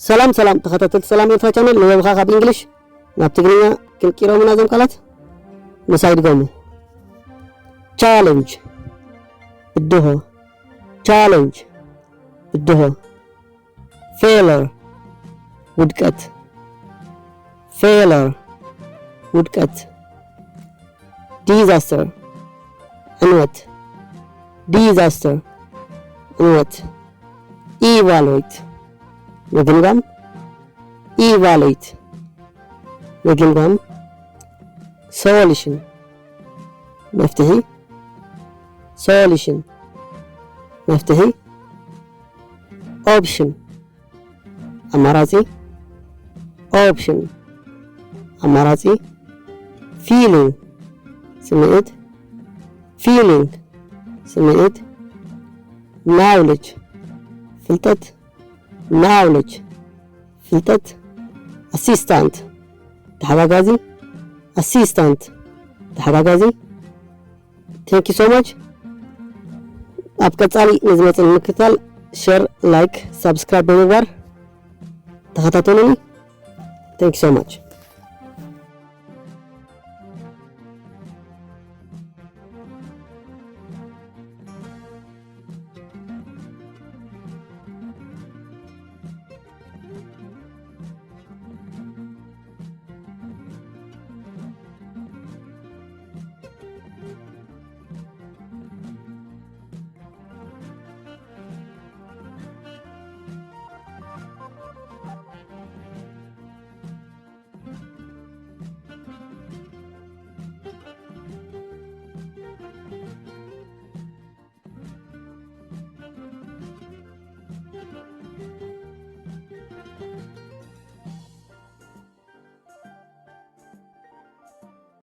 ሰላም ሰላም ተኸታተልቲ ሰላም ኤርትራ ቻነል፣ ንበብኻ ካብ እንግሊሽ ናብ ትግርኛ ክንቂሮም ኢና። እዞም ቃላት ምሳይ ድገሙ። ቻለንጅ፣ ብድሆ። ቻለንጅ፣ ብድሆ። ፌለር፣ ውድቀት። ፌለር፣ ውድቀት። ዲዛስተር፣ ዕንወት። ዲዛስተር፣ ዕንወት። ኢቫሉዌት፣ ምግምጋም። ኢቫሉዌት፣ ምግምጋም። ሶሉሽን፣ መፍትሒ። ሶሉሽን፣ መፍትሒ። ኦፕሽን፣ ኣማራጺ። ኦፕሽን፣ ኣማራጺ። ፊሊንግ፣ ስምዒት። ፊሊንግ፣ ስምዒት። ናውሌጅ፣ ፍልጠት። ናውሌጅ፣ ፍልጠት። ኣሲስታንት፣ ተሓጋጋዚ። ኣሲስታንት፣ ተሓጋጋዚ። Thank you so much። ኣብ ቀጻሊ ንዝመጽእ ንምክትታል ሸር፣ ላይክ፣ ሳብስክራይብ ብምግባር ተኸታተሉኒ። Thank you so much።